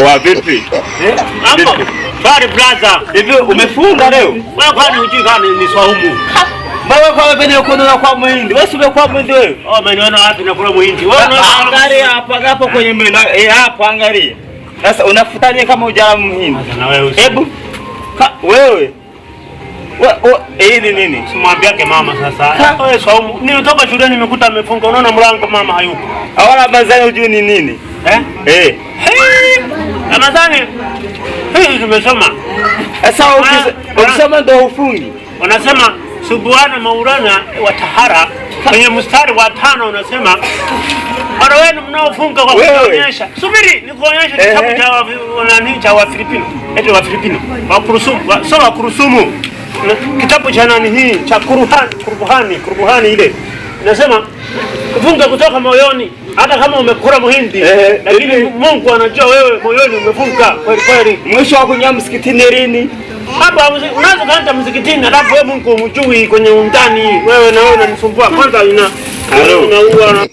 Wa vipi? Mambo. Sorry brother. Hivi umefunga leo? Wewe kwani hujui kama ni swaumu? Wewe kwa wewe uko kwa muhindi. Wewe si umekuwa muhindi wewe? Oh, umeniona wapi nakula muhindi? Wewe unaona angalia hapa hapo kwenye meno. Eh, hapo angalia. Sasa unafutaje kama hujala muhindi? Sasa na wewe. Hebu wewe. Wewe hii ni nini? Simwambiake mama sasa. Wewe swaumu. Nilitoka shuleni nimekuta amefunga. Unaona mlango mama hayupo. Awala Ramadhani hujui ni nini? Eh? Eh. Hey! Ramadhani. Hii tumesoma. Sasa ukisoma ndio ufungi. Wanasema Subuhana Maulana wa tahara kwenye mstari wa 5 unasema mara wenu mnaofunga kwa kuonyesha. Subiri nikuonyeshe kitabu cha nani cha Wafilipino. Eti Wafilipino. Wa Kurusumu, sio wa Kurusumu. Kitabu cha nani hii cha Kuruhani ile. Inasema kufunga kutoka moyoni hata kama umekula muhindi, lakini Mungu anajua wewe moyoni umefunga kweli kweli. Mwisho wa kunywa msikitini lini? Hapa unaweza kaenda msikitini alafu wewe Mungu umjui kwenye undani. Wewe na wewe unanisumbua kwanza ina unaua.